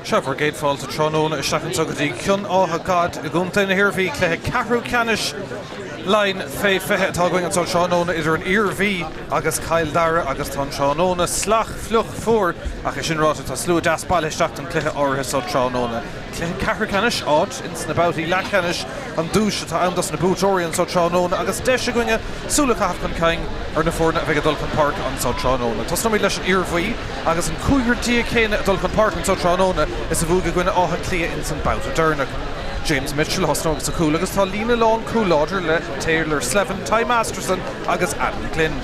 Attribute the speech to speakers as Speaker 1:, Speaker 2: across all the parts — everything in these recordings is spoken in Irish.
Speaker 1: Seo bhur gcéad fáilte tráthnóna isteach anseo go dtí Cionn Átha Gad i gContae na hIarmhí. Cluiche ceathrú ceannais Laighean fé 20 atá againn anseo tráthnóna idir an Iarmhí agus Cill Dara agus tá an tráthnóna salach fliuch fuar ach é sin ráite tá slua deas bailithe isteach don cluiche áirithe seo tráthnóna. Cluiche ceathrú ceannais, áit ins na babhtaí leathcheannais, an duais atá ann dos na buaiteoirí anso tráthnóna agus deis againne súil a chaitheamh chun cinn ar na foirne a bheidh ag dul chun páirce anso tráthnóna. Tosnóimid leis an Iarmhí agus an cúigear céanna ag dul chun páirce anso tráthnóna is a bhuaigh i gcoinne Átha Cliath ins an babhta deireanach. James Mitchell a thosnóidh sa chúl agus tá líne lán cúil láidir le Taylor Slevin, Ty Masterson agus Adam Glynn.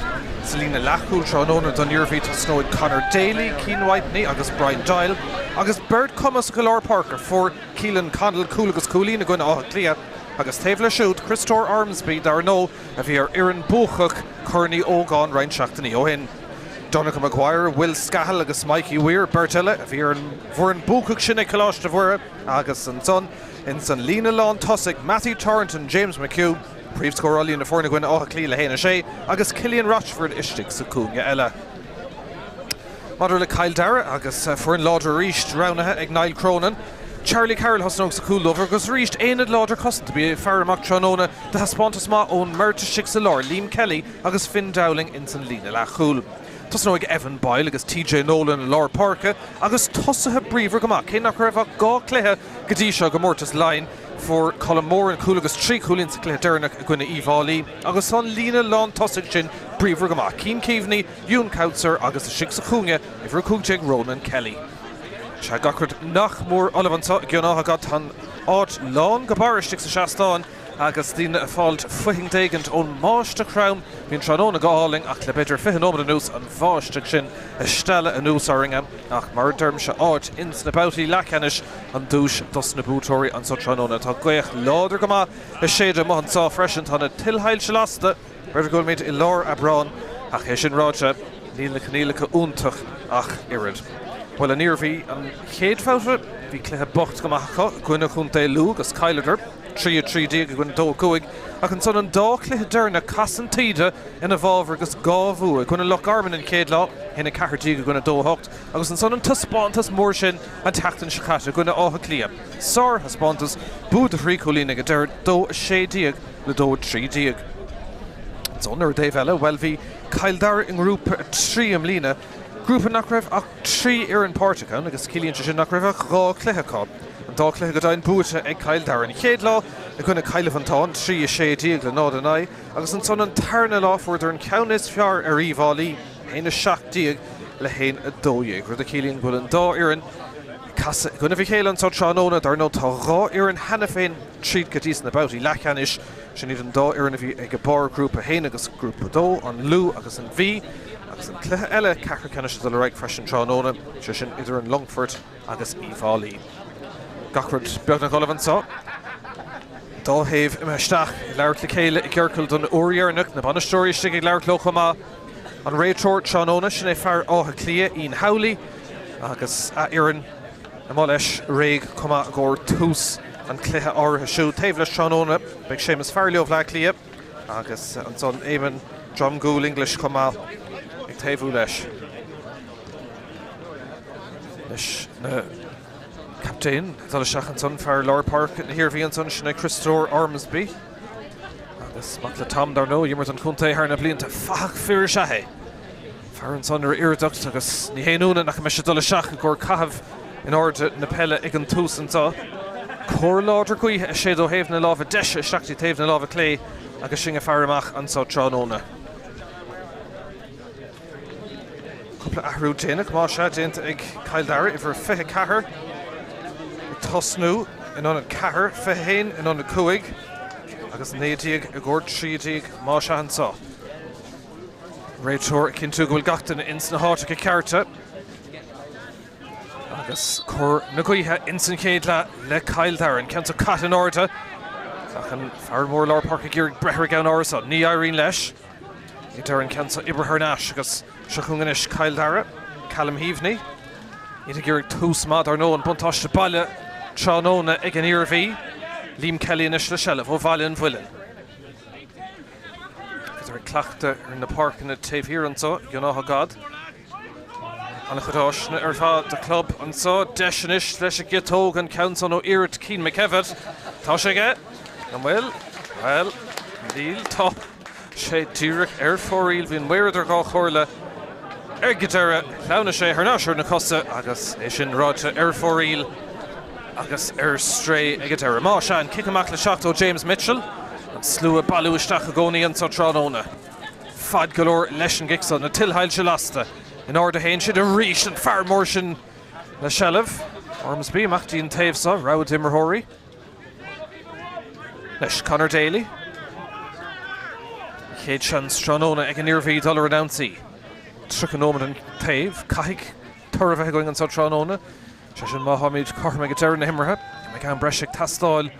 Speaker 1: Sa líne leathchúil tráthnóna don Iarmhí tosnóidh Conor Daly, Cian Whitney agus Brian Doyle agus beirt chumasach i lár páirce, fuair Keelan Connell cúl agus cúilín i gcoinne Átha Cliath agus taobh leis siúd, Christóir Ormsby, dar ndóigh, a bhí ar fhoireann buacach Chorn Uí Ógáin roinnt seachtainí ó shin. Donncha Maguire, Will Scahill agus Mikey Weir, beirt eile a bhí ar an bhfoireann buacach sin ag Coláiste Mhuire agus ansan ins an líne lán tosaigh, Mattie Thornton, James McHugh, príomhscórálaí na foirne i gcoinne Átha Cliath le 1-6, agus Cillian Rochford istigh sa chúinne eile. Maidir le Cill Dara agus foireann láidir arís roghnaithe ag Niall Cronin, Charlie Carroll a thosnóidh sa chúl dóibh agus arís aonad láidir cosanta. Bí ag faire amach tráthnóna do thaispeántas maith ón mbeirt istigh sa lár, Liam Kelly agus Finn Dowling ins an líne leathchúil. Tosnóidh Evan Boyle agus TJ Nolan i lár páirce agus tosaithe bríomhar go maith. Cé nach raibh ach 2 chluiche go dtí seo i gcomórtas Laighean, fuair Colm Moran cúl agus 3 chúilín sa chluiche deireanach i gcoinne Uíbh Fhailí agus tá an líne lán tosaigh sin bríomhar go maith. Cian Keaveney, Ewan Coutser agus istigh sa chúinne, uimhir 15 Ronan Kelly. Sea, gach rud nach mór ullamh anseo i gCionn Átha Gad. Tá an áit lán go barr istigh sa seastán agus daoine ag fáilt fuithing éigint ón mbáisteach throm. Bhí an tráthnóna go hálainn ach le b'fhéidir 20 nóiméad anuas an bháisteach sin ag stealladh anuas orainn. Ach mar a deirimse, áit ins na babhtaí leathcheannais an duais dos na buaiteoirí anseo tráthnóna. Tá gaoth láidir go maith ag séideadh amuigh anseo freisin. Tá na tuilshoilse lasta. B'fhéidir go bhfuilimid i lár Aibreáin, ach é sin ráite, níl na coinníollacha iontach ach oiread. Bhuel, an Iarmhí, an chéad bhabhta, bhí cluiche bocht go maith acu i gcoinne Chontae Lú agus chailleadar, 3-13 i gcoinne 2-5, ach ansan an dá chluiche deireanach, chas an taoide ina bhfabhar agus dhá bhua i gcoinne Loch Garman an chéad lá, 1-14 i gcoinne 2-8, agus ansan an taispeántas mór sin an tseachtain seo caite i gcoinne Átha Cliath. Sárthaispeántas, bua de thrí chúilín ag an deireadh, 2-16. le 2 13. Ansan ar an dtaobh eile, bhuel, bhí Cill Dara i nGrúpa 3 i mbliana, grúpa nach raibh ach 3 fhoireann páirteach ann agus ciallaíonn sé sin nach raibh ach 2 chluiche acu. An dá chluiche go deimhin buaite ag Cill Dara. An chéad lá i gcoinne Cill Mhantáin, 3 16 le 0 9, agus ansan an tarna lá fuaireadar an ceann is fearr ar Uíbh Fhailí, 1 17 le 1 12, rud a chiallaíonn go bhfuil an dá fhoireann ag casadh i gcoinnibh a chéile anso tráthnóna. Dar ndóigh tá dhá fhoireann cheana féin tríd go dtí sna babhtaí leathcheannais. Sin iad an dá fhoireann a bhí ag barr Grúpa 1 agus Grúpa 2, an Lú agus an Mhí. Agus an cluiche eile ceathrú ceannais ag dul ar aghaidh freisin tráthnóna, sé sin idir an Longfort agus Uíbh Fhailí. Gach rud beagnach ullamh anso. Dá thaobh imithe isteach ag labhairt le chéile i gciorcal don uair dheireanach, na bainisteoirí istigh ag labhairt leo chomh maith. An réiteoir tráthnóna, sin é fear Átha Cliath, Ian Howley, agus a fhoireann amuigh leis réidh chomh maith i gcomhair tús an chluiche áirithe siúd. Taobh leis tráthnóna beidh Séamus Farrelly ó Bhleá Cliath agus ansan Éamonn Dromgoole English chomh maith ag taobhú leis. Leis na captaein ag dul isteach ansan, fear lár páirce na hIarmhí ansan, sin é Christóir Ormsby. Agus mac le Tom, dar ndóigh, a d'imir don chontae thar na blianta. Fathach fir is ea é. Fear ansan ar a fhíordocht agus ní haon ionadh nach mbeidh sé ag dul isteach i gcomhair caitheamh in airde na peile ag an tús anseo. Cor láidir gaoithe ag séideadh ó thaobh na láimhe deise isteach dtí taobh na láimhe clé agus sinn ag faire amach anseo tráthnóna. Cúpla athrú déanach, más ea, déanta ag Cill Dara, uimhir 24 ag tosnú in ionad 4, 21 in ionad 5 agus 19 i gcomhair 13 más ea anseo. Réiteoir ag cinntiú go bhfuil gach duine ins na háiteacha cearta agus cor na gaoithe ins an chéad leath le Cill Dara. An ceann seo caite in airde ach an fear mór lár páirce ag iarraidh breith ar an gceann áirithe seo. Ní éiríonn leis. Idir an ceann seo oibrithe thar n-ais agus seo chugainn anois Cill Dara, Callum Heaveney. Iad ag iarraidh tús maith dar ndóigh, an buntáiste baile tráthnóna ag an Iarmhí. Liam Kelly anois le seilbh ó Bhaile an Mhuilinn. Bhíodar ag. cleachtadh ar na páirceanna taobh thiar anseo i gCionn Átha Gad. An-chuid áiseanna ar fad do chlub anseo. Deis anois leis an gciotóg an ceann san ó iarracht Cian McKevitt. Tá sé aige! An bhfuil? Bhuel, níl. Tá sé díreach ar fóraoil. Bhí an maor idir dhá chomhairle ag an deireadh. Shleamhnaigh sé thar n-ais ar na cosa agus é sin ráite ar fóraoil agus ar strae ag an deireadh. Más ea, an cic amach le teacht ó James Mitchell. An slua ag bailiú isteach i gcónaí anseo tráthnóna. Fad go leor leis an gcic so. Na tuilshoilse lasta. In airde a théann siad arís. An fear mór sin le seilbh. Ormsby amach dtí an taobh so. Rogha d'imreoirí. Leis Conor Daly. An chéad seans tráthnóna ag an Iarmhí dul ar an ionsaí. 30 nóiméad an taobh. Caithfidh toradh a bheith againn anseo tráthnóna. Sé sin má tháimid cothrom ag deireadh na himeartha, go mbeidh am breise ag teastáil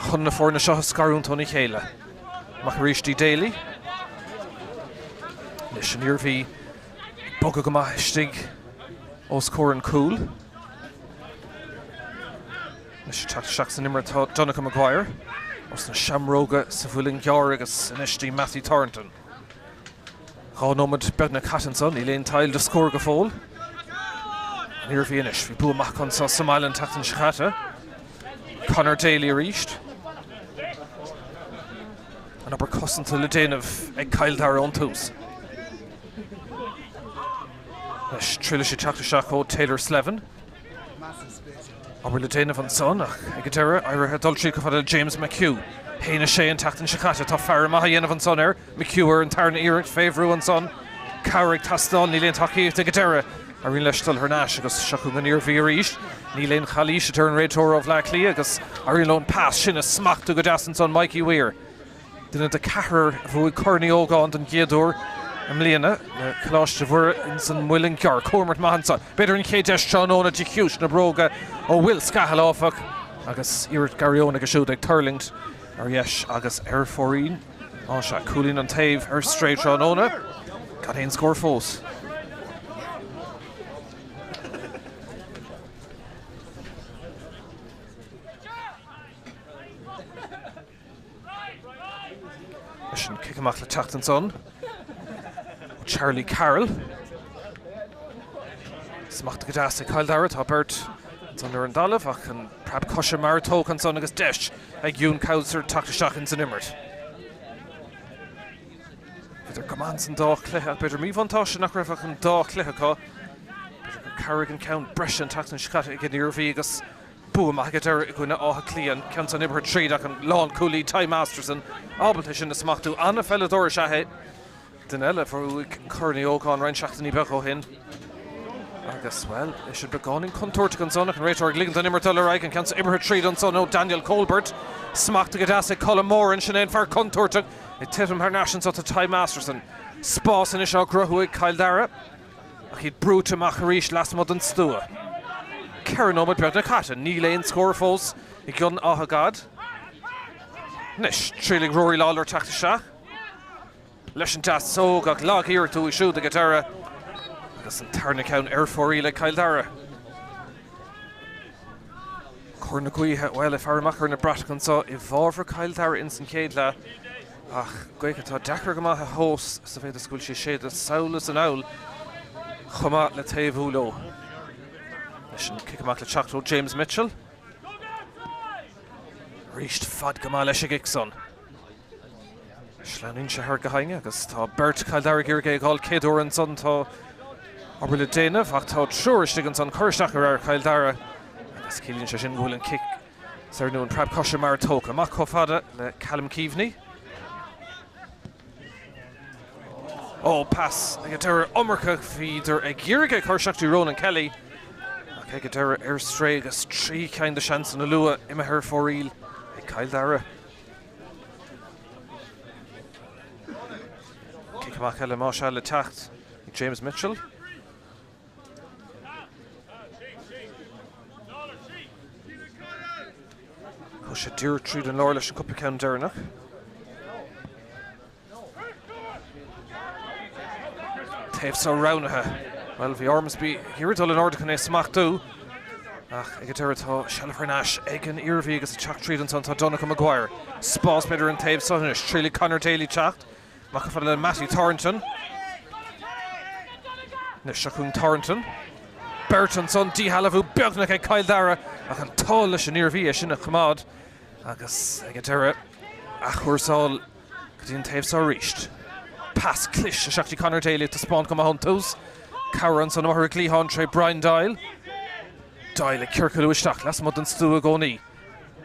Speaker 1: chun na foirne seo a scarúint óna chéile. Amach arís dtí Daly. Anois an Iarmhí ag bogadh go maith istigh os comhair an chúil. Anois ag teacht isteach san imirt tá Donncha Maguire ós na Seamróga sa Mhuileann gCearr agus anois dtí Matthew Thornton. 2 nóiméad beagnach caite anso, níl aon tadhall de scór go fóill. An Iarmhí anois, bhí bua maith acu anso sa mbaile an tseachtain seo caite. Conor Daly arís. An obair cosanta le déanamh ag Cill Dara ón tús. Anois, triailfidh sé teacht isteach ó Taylor Slevin. Obair le déanamh ansan ach ag an deireadh, éirithe dul tríd chomh fada le James McHugh. 1-6 an tseachtain seo caite. Tá faire maith á dhéanamh ansan air. McHugh ar an tarna iarracht fé bhrú ansan. Cabhair ag teastáil, níl aon tacaíocht ag an deireadh. Éiríonn leis dul thar n-ais agus seo chugainn an Iarmhí arís. Níl aon chalaois, a deir an réiteoir ó Bhleá Cliath agus éiríonn leo an pas sin a smachtú go deas ansan Mikey Weir. Duine de cheathrar a bhuaigh Corn Uí Ógáin don gcéad uair i mbliana le Coláiste Mhuire ins an Muileann gCearr. Comhimirt maith ansan. B'fhéidir an chéad deis tráthnóna de chiumhais na bróga ó Will Scahill áfach agus iarracht Gary Owen aige siúd ag tuirlingt ar dheis agus ar fóraoil. Á sea, cúilín an taobh ar strae tráthnóna. Gan aon scór fós. Leis an cic amach le teacht ansan ó Charlie Carroll. Smachtaithe go deas ag Cill Dara. Tá beirt ansan ar an dtalamh ach an preab coise mear tógtha ansan agus deis ag Ewan Cowser teacht isteach ins an imirt. Bhíodar go maith ins an dá chluiche ach b'fhéidir míbhuntáiste nach raibh ach an dá chluiche acu. B'fhéidir gur chabhraigh an ceann breise an tseachtain seo caite ag an Iarmhí agus Bua maith ag an deireadh i gcoinne Átha Cliath, an ceann san imeartha tríd ach an lánchúlaí Ty Masterson ábalta é sin a smachtú. An-pheileadóir is ea é. Duine eile a bhuaigh Corn Uí Ógáin roinnt seachtainí beaga ó shin. Agus, bhuel, é sin beagáinín contúirteach ansan ach an réiteoir ag ligint don imirt dul ar aghaidh. An ceann san imeartha tríd ansan ó Daniel Colbert. Smachtaithe go deas ag Colm Moran. Sin é an fear contúirteach ag titim thar n-ais anso tá Ty Masterson. Spás anois á gcruthú ag Cill Dara. Ach iad brúite amach arís lasmuigh den stua. 4 nóiméad beagnach caite, níl aon scór fós i gCionn Átha Gad. Anois, triailfidh Rory Lawlor teacht isteach leis an deasóg ach lag-iarracht uaidh siúd ag an deireadh agus an tarna ceann ar fóraoil ag Cill Dara. Cor na gaoithe, bhuel, ag faire amach ar na bratacha anseo i bhfabhar Chill Dara ins an chéad leath. Ach gaoth atá deacair go maith a thomhas sa mhéid is go bhfuil sí ag séideadh sall is anall chomh maith le taobhú leo. Leis an cic amach le teacht ó James Mitchell. Arís fad go maith leis an gcic san. Sleamhnaíonn sé thar gach éinne agus tá beirt Chill Dara ag iarraidh é a dh'fháil chéad uair ansan. Tá obair le déanamh ach tá triúr istigh ansan. Cur isteach ar fhear Chill Dara agus ciallaíonn sé sin go bhfuil an cic Soir nó an preab coise mear tógtha amach chomh fada le Callum Keaveney. Ó, pas ag an deireadh iomarcach, bhíodar ag iarraidh é a chur isteach dtí Ronan Kelly ach ag an deireadh ar strae agus 3 cheann de seansanna luath imithe ar fóraoil ag Cill Dara. Cic amach eile más ea le teacht ag James Mitchell. Chuaigh sé díreach tríd an lár leis an cúpla ceann deireanach. Taobh seo roghnaithe. Bhuel, bhí Ormsby ag iarraidh dul in airde chun é a smachtú ach ag an deireadh tá seilbh thar n-ais ag an Iarmhí agus ag teacht tríd ansan tá Donncha Maguire. Spás b'fhéidir an taobh seo anois. Triailfidh Conor Daly teacht. Amach chomh fada le Mattie Thornton. Anois seo chugainn Thornton. Beirt ansan, díshealbhú beagnach ag Cill Dara ach an t-ádh leis an Iarmhí é sin a choimeád agus ag an deireadh athchúrsáil go dtí an taobh seo arís. Pas cliste isteach dtí Conor Daly ag taispeáint go maith ón tús. Cabhair ansan amuigh ar an gcliathán tré Brian Doyle. Doyle ag ciorcalú isteach lasmuigh den stua i gcónaí.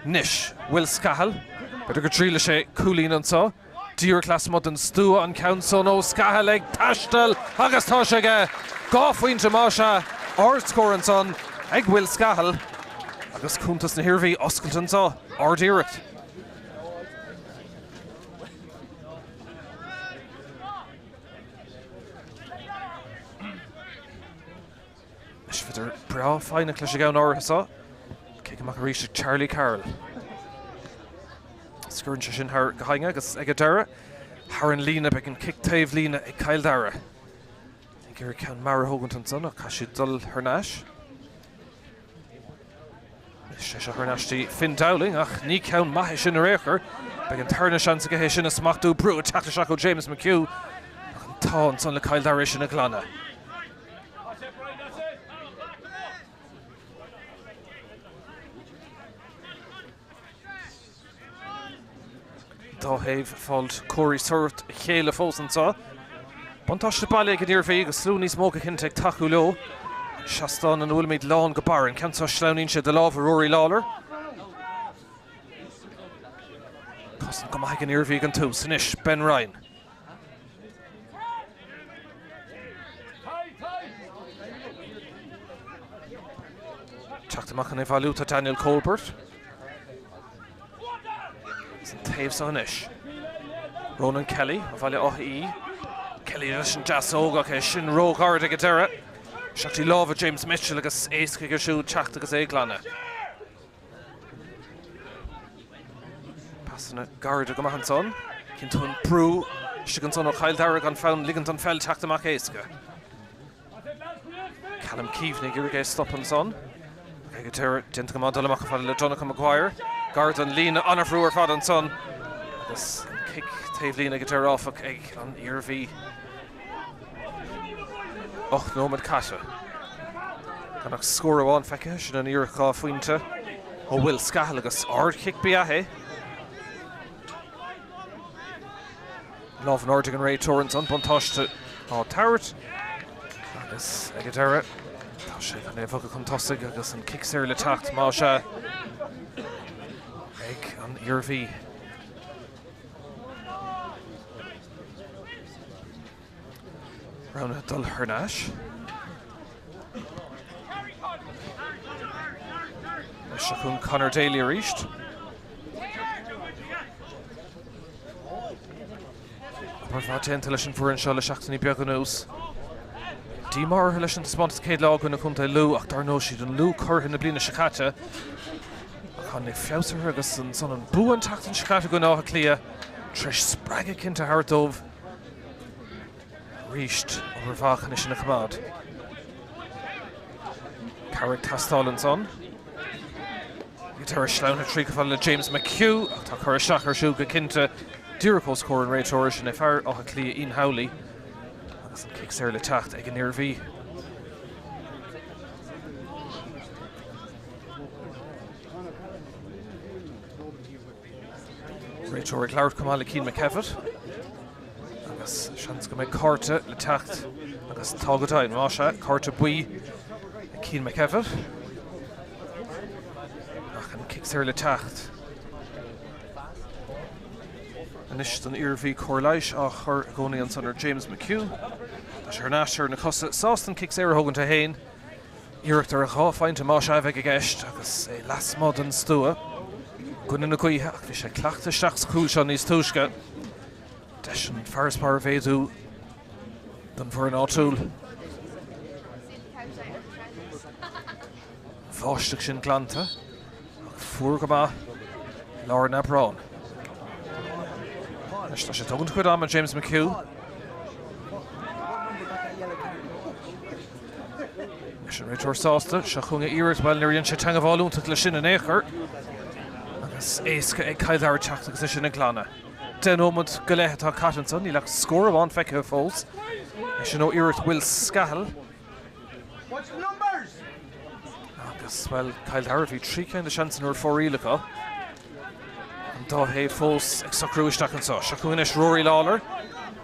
Speaker 1: Anois Will Scahill, b'fhéidir go dtriailfidh sé cúilín anseo. Díreach lasmuigh den stua an ceann san ó Scahill ag taisteal agus tá sé aige! 2 phointe más ea, ardscór ansan ag Will Scahill agus cuntas na hIarmhí oscailte anseo. Ard-iarracht. Anois bhíodar breá foighneach leis an gceann áirithe seo. Cic amach arís ag Charlie Carroll. Scoireann sé sin thar go hinge agus ag an deireadh, thar an líne, beidh an cic taobh líne ag Cill Dara. Ag iarraidh ceann mear a thógaint ansan ach caithfidh siad dul thar n-ais. Anois é seo thar n-ais dtí Finn Dowling ach ní ceann maith é sin ar aon chor. Beidh an tarna seans aige é sin a smachtú. Brú ag teacht isteach ó James McHugh ach an t-ádh ansan le Cill Dara é sin a ghlanadh. Dá thaobh fáilt cóirí sort a chéile fós anseo. Buntáiste baile ag an Iarmhí agus slua níos mó go cinnte ag tacú leo. Seastán ina bhfuilimid lán go barr. An ceann seo sleamhnaíonn sé de lámha Rory Lawlor. Cosaint go maith ag an Iarmhí ag an tús. Anois Ben Ryan. Teacht amach chun é bhailiú tá Daniel Colbert. San taobh seo anois. Ronan Kelly ó Bhaile Átha Í. Kelly leis an deasóg ach é sin róghairid ag an deireadh. Isteach dtí lámha James Mitchell agus éasca aige siúd teacht agus é a ghlanadh. Pasanna gairide go maith ansan. Cinnte an brú istigh ansan ó Chill Dara gan fonn ligint don pheil teacht amach éasca. Callum Keaveney ag iarraidh é a stop ansan. Ag an deireadh déanta go maith dul amach chomh fada le Donncha Maguire. Gar don líne an-bhrú ar fad ansan agus an cic taobh líne ag an deireadh áfach ag an Iarmhí. 8 nóiméad caite. Gan ach scór amháin feicthe, sin an iarracht 2 phointe ó Will Scahill agus ardchic ba ea é. Lámh in airde ag an réiteoir ansan, buntáiste á tabhairt agus ag an deireadh tá sé chun é a bhogadh chun tosaigh agus an cic saor le teacht más ea ag an Iarmhí. Roghnaithe dul thar n-ais. Seo chugainn Conor Daly arís. Obair mhaith déanta leis an bhfoireann seo le seachtainí beaga anuas. Díomá orthu leis an taispeántas céad lá i gcoinne Chontae Lú ach dar ndóigh siad an Lú curaidh na bliana seo caite. Ach tháinig feabhas orthu agus ansan an bua an tseachtain seo caite i gcoinne Átha Cliath tar éis spreagadh cinnte a thabhairt dóibh arís obair mhaith chun é sin a choimeád. Cabhair ag teastáil ansan. Tar éis sleamhnú tríd chomh fada le James McHugh ach tá cur isteach ar siúl go cinnte díreach os comhair an réiteora sin é fear Átha Cliath Ian Howley agus an cic saor le teacht ag an Iarmhí. Réiteoir ag labhairt chomh maith le Cian McKevitt agus seans go mbeidh cárta le teacht agus tá go deimhin, más ea, cárta buí ag Cian McKevitt. Ach an cic saor le teacht. Anois don Iarmhí cóir leighis á chur i gcónaí ansan ar James McHugh. Tá sé thar n-ais ar na cosa, sásta an cic saor a thógaint é féin. Iarracht ar 2 phointe más ea a bheidh i gceist agus é lasmuigh den stua i gcoinne na gaoithe ach bhí sé cleachta isteach sa chúl seo níos túisce. Deis an farasbarr a mhéadú don bhfoireann áitiúil. An bháisteach sin glanta ach fuar go maith i lár an Aibreáin. Anois tá sé ag tógaint a chuid ama James McHugh. Anois an réiteoir sásta, seo chugainn a iarracht, bhuel níor dhein sé teangmháil iontach leis sin in aon chor. Agus éasca ag Cill Dara teacht agus é sin a ghlanadh. 10 nóiméad go leith atá caite ansan. Níl ach scór amháin feicthe fós. É sin ó iarracht Will Scahill. Agus, bhuel, Cill Dara, bhí 3 cinn de seansanna úr fóraíl acu. An dá thaobh fós ag socrú isteach anseo. Seo chugainn anois Rory Lawlor.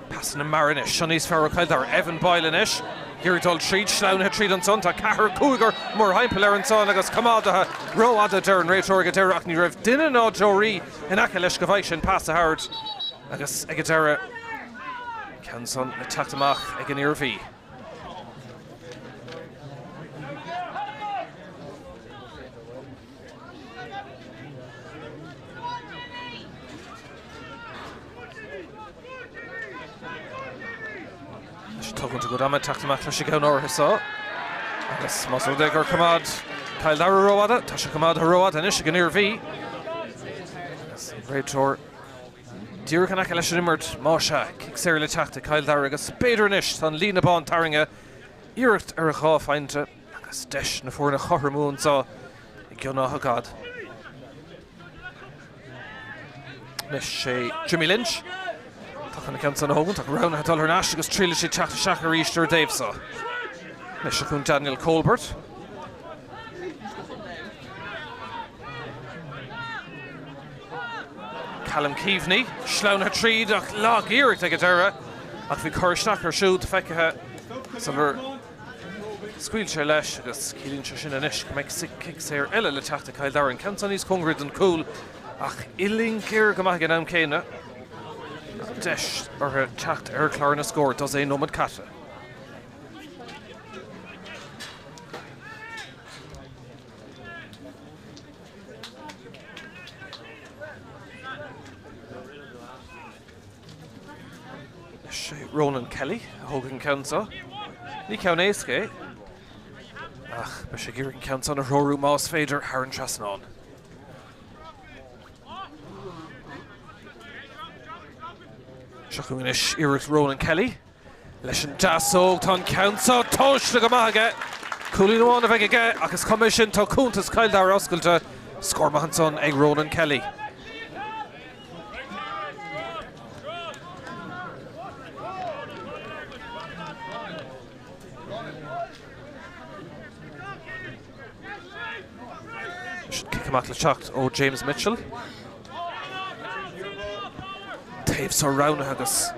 Speaker 1: Pasanna meara anois. Seo níos fearr ó Chill Dara. Evan Boyle anois. Ag iarraidh dul tríd. Sleamhnaithe tríd ansan. Tá ceathrar, cúigear mórthimpeall air ansan agus coimeádaithe rófhada, deir an réiteoir ag an deireadh ach ní raibh duine ná deoraí in aice leis go bhfaigheadh sé an pas a thabhairt agus ag an deireadh, ceann san le teacht amach ag an Iarmhí. Anois tógaint a gcuid ama teacht amach leis an gceann áirithe seo. Agus más rud é gur choimeád Cill Dara rófhada, tá sé coimeádtha rófhada anois ag an Iarmhí. Agus an réiteoir díreach in aice leis an imirt, más ea, cic saor le teacht ag Cill Dara agus b'fhéidir anois tá an líne bán tarraingthe, iarracht ar dhá phointe agus deis na foirne a chothromú anseo i gCionn Átha Gad. Anois sé Jimmy Lynch atá chun an ceann san a thógaint ach roghnaithe dul thar n-ais agus triailfidh sé teacht isteach arís ar an dtaobh so. Anois seo chugainn Daniel Colbert. Callum Keaveney, sleamhnaithe tríd ach lag iarracht ag an deireadh ach bhí cur isteach air siúd feicthe sular Scaoil sé leis agus ciallaíonn sé sin anois go mbeidh cic saor eile le teacht ag Cill Dara. An ceann seo níos cóngaraí don chúl ach uillinn ghéar go maith ag an am céanna. Deis orthu teacht ar chlár na scór dosaen nóiméad caite. Is é Ronan Kelly a thógfaidh an ceann seo. Ní ceann éasca é, ach beidh sé ag iarraidh an ceann san a threorú más féidir thar an trasnán. Seo chugainn anois iarracht Ronan Kelly. Leis an deasóg, tá an ceann seo tomhaiste go maith aige. Cúilín amháin a bheidh aige ach is cuma é sin, tá cuntas Chill Dara oscailte. Scór maith ansan ag Ronan Kelly. Cic amach le teacht ó James Mitchell. Taobh seo roghnaithe agus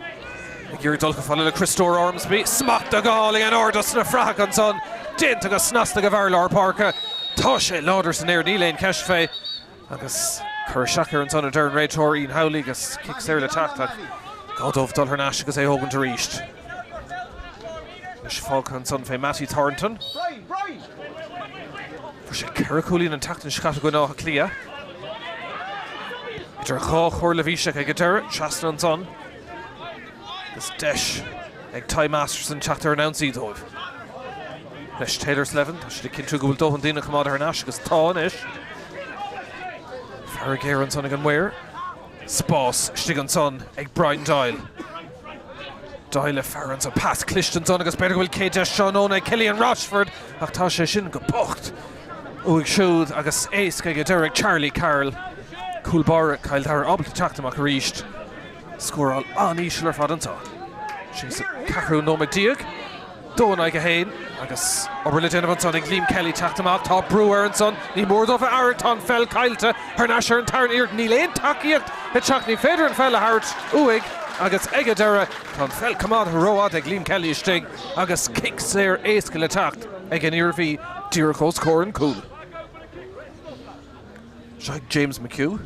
Speaker 1: ag iarraidh dul chomh fada le Criostóir Ormsby. Smachtaithe go hálainn in airde sna fraitheacha ansan. Déanta go snasta ag an bhfear lár páirce. Tá sé láidir san aer, níl aon cheist fé. Agus cur isteach air ansan a deir an réiteoir Ian Howley agus cic saor le teacht ach gá dóibh dul thar n-ais agus é a thógaint arís. Anois fágtha ansan fé Mattie Thornton. Fuair sé 4 chúilín an tseachtain seo caite i gcoinne Átha Cliath. Idir dhá chomhairle bhí sé ag an deireadh, trasna ansan. Agus deis ag Ty Masterson teacht ar an ionsaí dóibh. Leis Taylor Slevin, tá siad ag cinntiú go bhfuil dóthain daoine coimeádtha thar n-ais agus tá anois. Fear géar ansan ag an maor. Spás istigh ansan ag Brian Doyle. Doyle le fear ansan, pas cliste ansan agus b'fhéidir go bhfuil céad deis tráthnóna ag Cillian Rochford ach tá sé sin go bocht uaidh siúd agus éasca ag an deireadh ag Charlie Carroll. Cúl báire Chill Dara ábalta teacht amach arís. Scóráil an-íseal ar fad anseo. Sin sa cheathrú nóiméad déag. Dó in aghaidh a haon agus obair le déanamh ansan ag Liam Kelly teacht amach. Tá brú air ansan. Ní mór dó bheith aireach. Tá an pheil caillte thar n-ais ar an tarna iarracht. Níl aon tacaíocht ag teacht. Ní féidir an pheil a thabhairt uaidh agus ag an deireadh tá an pheil coimeádtha rófhada ag Liam Kelly istigh agus cic saor éasca le teacht ag an Iarmhí díreach os comhair an cúil. Seo ag James McHugh.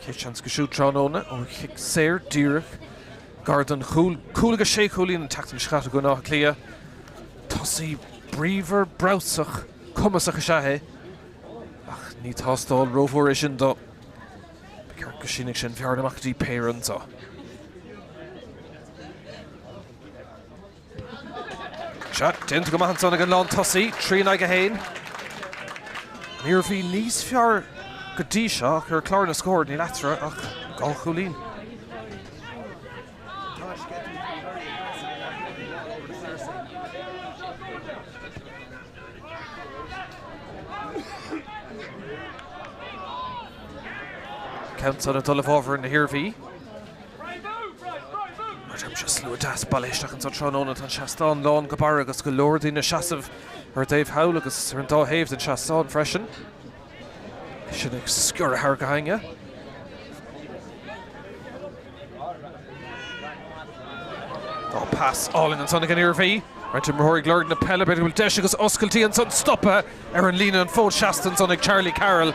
Speaker 1: Chéad seans acu siúd tráthnóna ó chic saor díreach gar don chúl. Cúl agus sé chúilín an tseachtain seo caite i gcoinne Átha Cliath. Tosaí bríomhar, breabhsach, cumasach is ea é ach ní tástáil rómhór é sin dó. Ba cheart go sínfidh sé an bhearna amach go dtí péire anseo. Sea, déanta go maith ansan ag an lántosaí, 3 in aghaidh 1. An Iarmhí níos fearr go dtí seo ach ar chlár na scór níl eatarthu ach dhá chúilín. Ceann san ag dul i bhfabhar na hIarmhí. Mar a deirimse, slua deas bailithe isteach anso tráthnóna. Tá an seastán lán go barra agus go leor daoine ag seasamh ar an dtaobh thall agus ar an dá thaobh den seastán freisin. É sin ag sciorradh thar gach éinne. Tá pas álainn ansan ag an Iarmhí. Roinnt imreoirí ag lorg na peile, b'fhéidir go bhfuil deis agus oscailtí ansan stoptha ar an líne an fód seasta ansan ag Charlie Carroll.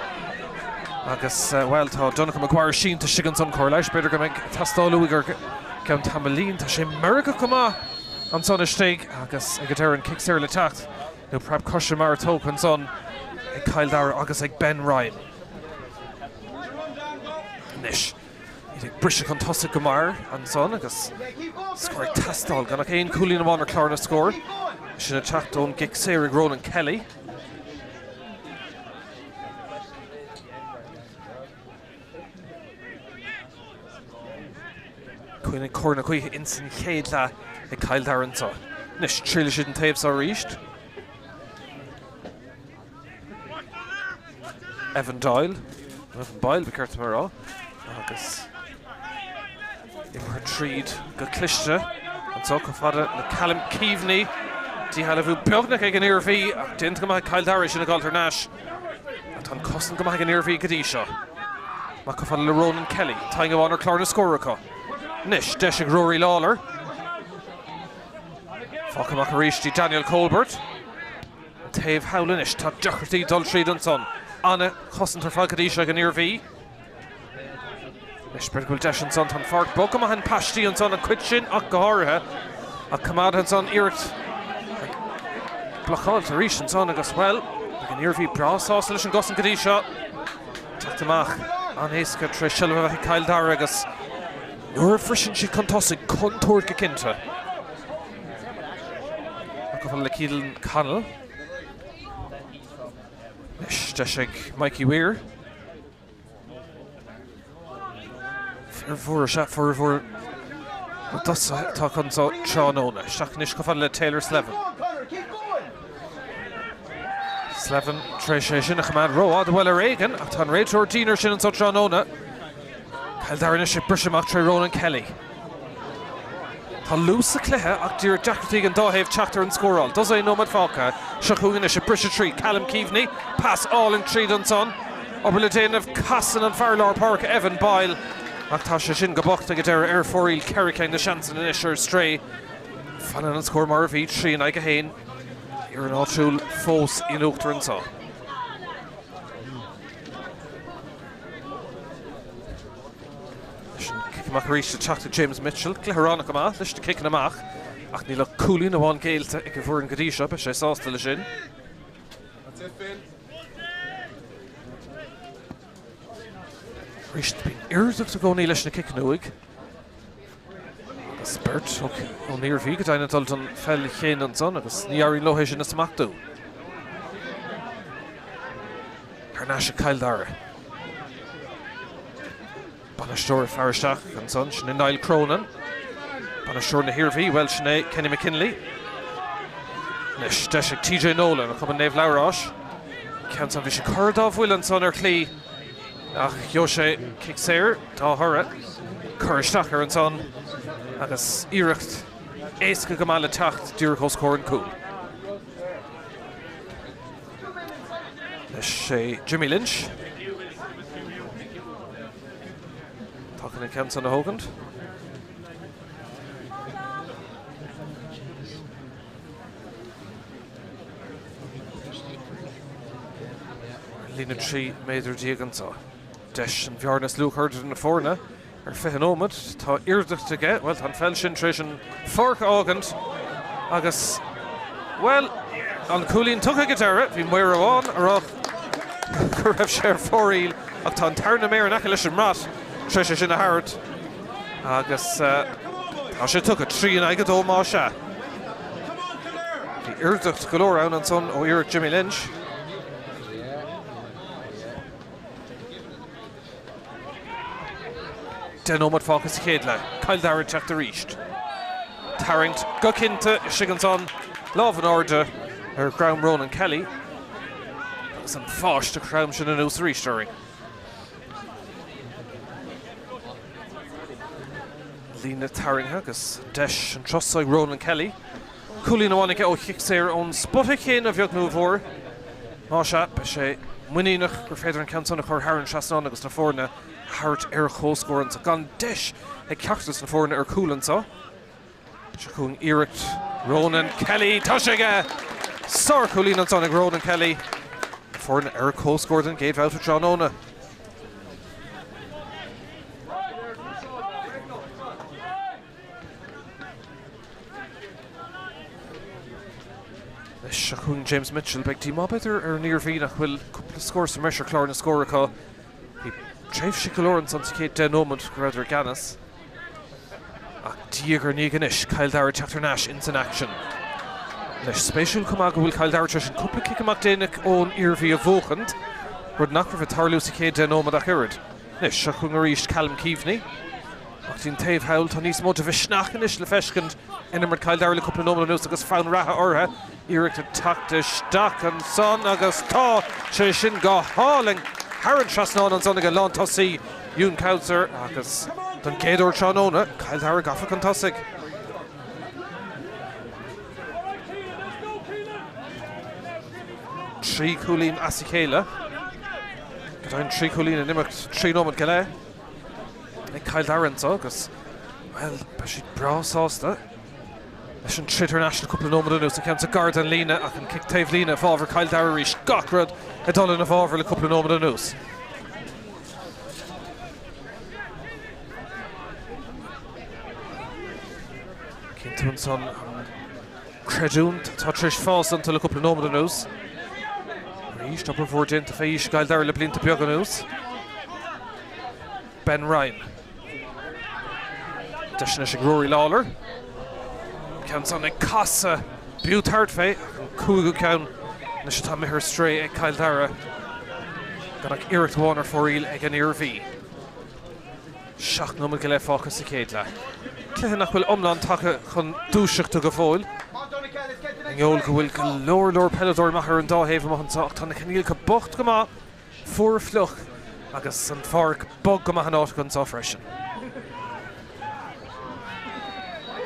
Speaker 1: Agus, bhuel, tá Donncha Maguire sínte istigh ansan cóir leighis. B'fhéidir go mbeidh ag teastáil uaidh ar gceann tamaillín. Tá sé meirgeach go maith ansan istigh agus ag an deireadh an cic saor le teacht nó preab coise mar a tógtha ansan ag Cill Dara agus ag Ben Ryan. Anois. Iad ag briseadh chun tosaigh go mear ansan agus scór ag teastáil gan ach aon chúilín amháin ar chlár na scór. Sin ag teacht ón gcic saor ag Ronan Kelly. Cuimhnigh cor na gaoithe ins an chéad leath ag Cill Dara anseo. Anois triailfidh siad an taobh seo arís. Evan Doyle, nó Evan Boyle ba cheart dom a rá, agus imeartha tríd go cliste anseo chomh fada le Callum Keaveney. Díshealbhú beagnach ag an Iarmhí ach déanta go maith ag Cill Dara, sin ag dul thar n-ais. Ach tá an cosaint go maith ag an Iarmhí go dtí seo. Amach chomh fada le Ronan Kelly, turraing amháin ar chlár na scór acu. Anois, deis ag Rory Lawlor. Fágtha amach arís dtí Daniel Colbert. An taobh thall anois, tá deacrachtaí dul tríd ansan. An-chosaint ar fad go dtí seo ag an Iarmhí. Anois b'fhéidir go bhfuil deis ansan, tá an pháirc bog go maith an paistí ansan, an cuid sin ach go háirithe. Ach coimeádtha ansan iarracht blocáilte arís ansan agus, bhuel, beidh an Iarmhí breá sásta leis an gcosaint go dtí seo. Teacht amach an-éasca tar éis seilbh a bheith ag Cill Dara agus nuair a bhriseann siad chun tosaigh, contúirt go cinnte. Chomh fada le Keelan Connell. Anois deis ag Mikey Weir. Fir mhóra is ea formhór na dtosaithe atá acu anseo tráthnóna. Isteach anois chomh fada le Taylor Slevin. Slevin tar éis é sin a choimeád rófhada bhuel ar éigean ach tá an réiteoir dian air sin anseo tráthnóna. Cill Dara anois ag briseadh amach tré Ronan Kelly. Tá luas sa chluiche ach díreach deacrachtaí ag an dá thaobh teacht ar an scóráil. Dosaen nóiméad fágtha. Seo chugainn anois ag briseadh tríd. Callum Keaveney, pas álainn tríd ansan. Obair le déanamh. Casann an fear lár páirce Evan Boyle ach tá sé sin go bocht ag an deireadh ar fóraoil. 4 cinn de sheansanna anois ar strae. Fanann an scór mar a bhí, 3 in aghaidh 1. Foireann áitiúil fós in uachtar anseo. Leis an cic amach arís ag teacht ag James Mitchell. Cluiche roghnach go maith leis na ciceanna amach ach níl ach cúilín amháin géillte ag an bhfoireann go dtí seo. Beidh sé sásta leis sin. Arís, bíonn oirtheacht i gcónaí leis na ciceanna uaidh. Agus beirt ón Iarmhí go deimhin ag dul don pheil chéanna ansan agus ní éiríonn leo é sin a smachtú. Thar n-ais ag Cill Dara. Bainisteoir ag faire isteach ansan, sin é Niall Cronin. Bainisteoir na hIarmhí, bhuel sin é Kenny McKinley. Anois deis ag TJ Nolan ó Chumann Naomh Labhráis. Ceann san bhí sé corr dá bhuille ansan ar chlí ach gheobhaidh sé cic saor dá thoradh. Cur isteach air ansan agus iarracht éasca go maith le teacht díreach os comhair an cúil. Anois é Jimmy Lynch. Tá chun an ceann san a thógaint. Líne 13 méadar anseo. Deis an bhearna is lú a chur idir na foirne. Ar 20 nóiméad, tá iarracht aige, bhuel, tá an pheil sin tar éis an pháirc a fhágaint agus, bhuel, an cúilín tugtha ag an deireadh. Bhí maor amháin a rá go raibh sé ar fóraoil ach tá an tarna méar in aice leis an mbrat tar éis é sin a tharraingt agus tá sé tugtha, 3 in aghaidh 2 más ea. Bhí iarracht go leor ann ansan ó iarracht Jimmy Lynch. 10 nóiméad fágtha sa chéad leath. Cill Dara ag teacht arís. Tarraingt go cinnte istigh ansan. Lámh in airde ar dhroim Ronan Kelly. Agus an bháisteach throm sin anuas arís orainn. Líne tarraingthe agus deis an turas ag Ronan Kelly. Cúilín amháin aige ó chic saor ón spota céanna a bheag nó a mhór. Más ea, beidh sé muiníneach gur féidir an ceann san a chur thar an trasnán agus na foirne a thabhairt ar comhscór anseo. Gan deis ag ceachtar de na foirne ar chúl anseo. Seo chugainn iarracht Ronan Kelly. Tá sé aige! Sárchúilín ansan ag Ronan Kelly. Na foirne ar comhscór den gcéad bhabhta tráthnóna. Anois seo chugainn James Mitchell. Beidh díomá b'fhéidir ar an Iarmhí nach bhfuil cúpla scór sa mbreis ar chlár na scór acu. Bhí tréimhse go leor ansan sa chéad 10 nóiméad go rabhadar i gceannas. Ach diaidh ar ndiaidh anois, Cill Dara ag teacht thar n-ais ins an aicsean. Anois, spéisiúil chomh maith go bhfuil Cill Dara tar éis an cúpla cic amach déanach ón Iarmhí a bhuachaint, rud nach raibh ag tarlú sa chéad 10 nóiméad ach oiread. Anois, seo chugainn arís Callum Keaveney. Ach dtí'n taobh thall, tá níos mó de mhisneach anois le feiscint in imirt Chill Dara le cúpla nóiméad anuas agus fonn reatha orthu. Iarracht ag teacht isteach ansan agus tá sé sin go hálainn thar an trasnán ansan ag an lántosaí Ewan Cousar agus don gcéad uair tráthnóna, Cill Dara gafa chun tosaigh. 3 chúilín as a chéile. Go deimhin 3 chúilín in imeacht 3 nóiméad go leith ag Cill Dara anseo agus, bhuel, beidh siad breá sásta leis an troid thar n-ais le cúpla nóiméad anuas. An ceann seo gar don líne ach an cic taobh líne i bhfabhar Chill Dara arís. Gach rud ag dul ina bhfabhar le cúpla nóiméad anuas. Cinnte ansan an creidiúint atá tar éis fás iontu le cúpla nóiméad anuas. Arís, obair mhór déanta fé aois i gCill Dara le blianta beaga anuas. Ben Ryan. Deis anois ag Rory Lawlor. Ceann san ag casadh. B'fhiú tabhairt fé ach an cúigiú ceann anois atá imithe ar strae ag Cill Dara. Gan ach iarracht amháin ar fóraoil ag an Iarmhí. 7 nóiméad go leith fágtha sa chéad leath. Cluiche nach bhfuil iomlán tagtha chun dúiseachta go fóill. I ngeall go bhfuil go leor leor peileadóirí maithe ar an dá thaobh amuigh anseo ach tá na coinníollacha bocht go maith. Fuar fliuch agus an pháirc bog go maith in áiteacha anseo freisin.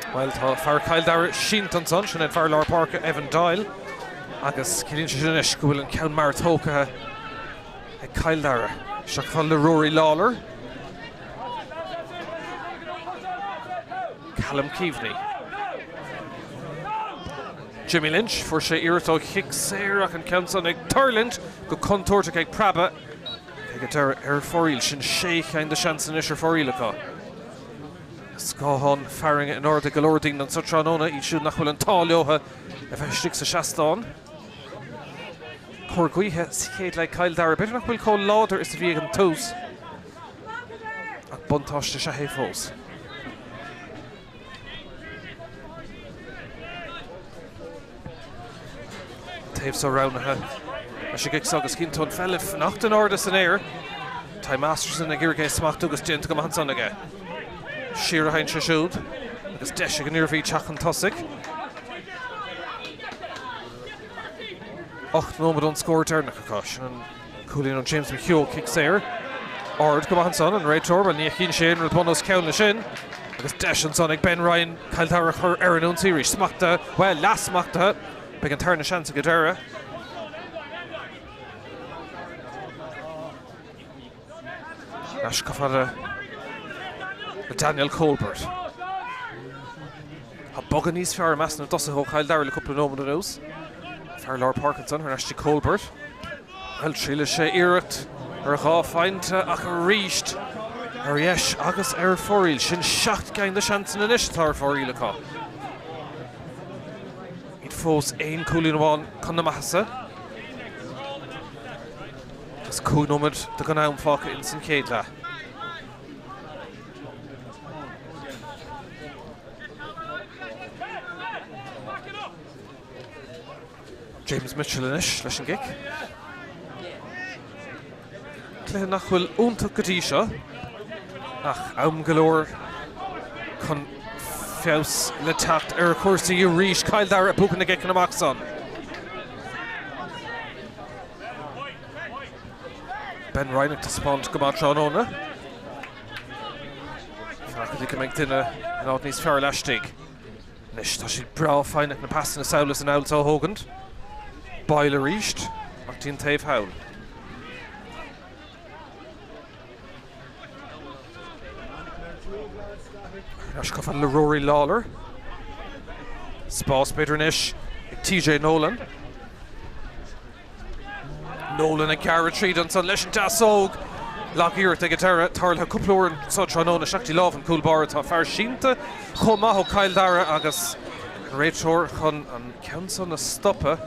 Speaker 1: Bhuel, tá fear Chill Dara sínte ansan, sin é an fear lár páirce Evan Doyle, agus ciallaíonn sé sin anois go bhfuil an ceann mear tógtha ag Cill Dara. Seo chomh fada le Rory Lawlor. Callum Keaveney. Jimmy Lynch, fuair sé iarracht ó chic saor ach an ceann san ag tuirlingt go contúirteach ag preabadh ag an deireadh ar fóraoil. Sin sé cheann de seansanna anois ar fóraoil acu. Scáthán fearthainne in airde go leor daoine anseo tráthnóna, iad siúd nach bhfuil an t-ádh leo a bheith istigh sa seastán. Cóir gaoithe sa chéad leath ag Cill Dara. B'fhéidir nach bhfuil chomh láidir is a bhí ag an tús ach buntáiste is ea é fós. Taobh seo roghnaithe leis an gcic seo agus cinnte an pheil ag fanacht in airde san aer. Ty Masterson ag iarraidh é a smachtú agus déanta go maith ansan aige. Siar a théann sé siúd agus deis ag an Iarmhí teacht chun tosaigh. 8 nóiméad ón scór deireanach acu. Sin an cúilín ó James McHugh, cic saor. Ard go maith ansan, an réiteoir, bhuel ní fheiceann sé aon rud bun os cionn leis sin. Agus deis ansan ag Ben Ryan Cill Dara a chur ar an ionsaí arís. Smachtaithe, bhuel, leath-smachtaithe. Beidh an tarna seans ag an deireadh. Ais chomh fada le Daniel Colbert. Tá bogadh níos fearr i measc na dtosaithe ó Chill Dara le cúpla nóiméad anuas. Fear lár páirce ansan thar n-ais dtí Colbert. Bhuel, thriailfidh sé iarracht ar dhá phointe ach arís ar dheis agus ar fóraoil. Sin 7 gceann de seansanna anois atá ar fóraoil acu. Iad fós aon chúilín amháin chun na maitheasa. Agus 5 nóiméad de gan am fágtha ins an chéad leath. James Mitchell anois leis an gcic. Cluiche nach bhfuil iontach go dtí seo, ach am go leor chun feabhas le teacht ar chúrsaí arís. Cill Dara ag buachan na gciceanna amach san. Ben Ryan ag taispeáint go maith tráthnóna. Ach go dtí go mbeidh duine in áit níos fearr laistigh. Anois tá siad breá foighneach na pasanna sall is anall so a thógaint. Boyle arís, ach dtí an taobh thall. Ar ais chomh fada le Rory Lawlor. Spás b'fhéidir anois ag TJ Nolan. Nolan ag gearradh tríd ansan leis an deasóg. Lag-iarracht ag an deireadh. Tarlaithe cúpla uair anso tráthnóna. Isteach dtí lámh an chúl báire. Tá fear sínte chomh maith ó Chill Dara agus an réiteoir chun an ceann san a stopadh.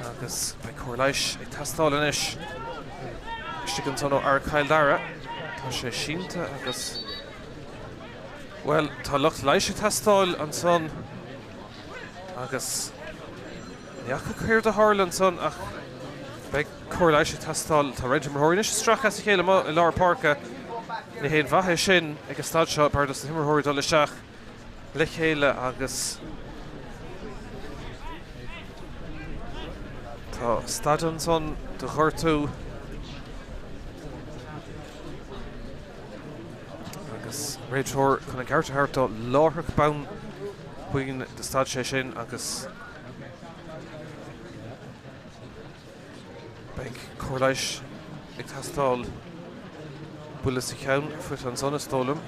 Speaker 1: Agus beidh cóir leighis ag teastáil anois. Istigh ansan ó fhear Chill Dara. Tá sé sínte agus, bhuel, tá lucht leighis ag teastáil ansan agus ní fhaca céard a tharla ansan ach beidh cóir leighis ag teastáil. Tá roinnt imreoirí anois ag stracadh as a chéile amuigh i lár páirce. Ní haon mhaith é sin ag an staid seo. B'fhearr dos na himreoirí dul isteach le chéile agus tá stad ansan do ghortú agus réiteoir chun an ceart a thabhairt dó láithreach bonn buíon do stad sé sin agus Beidh cóir leighis ag teastáil. Buille sa cheann faighte ansan is dóigh liom.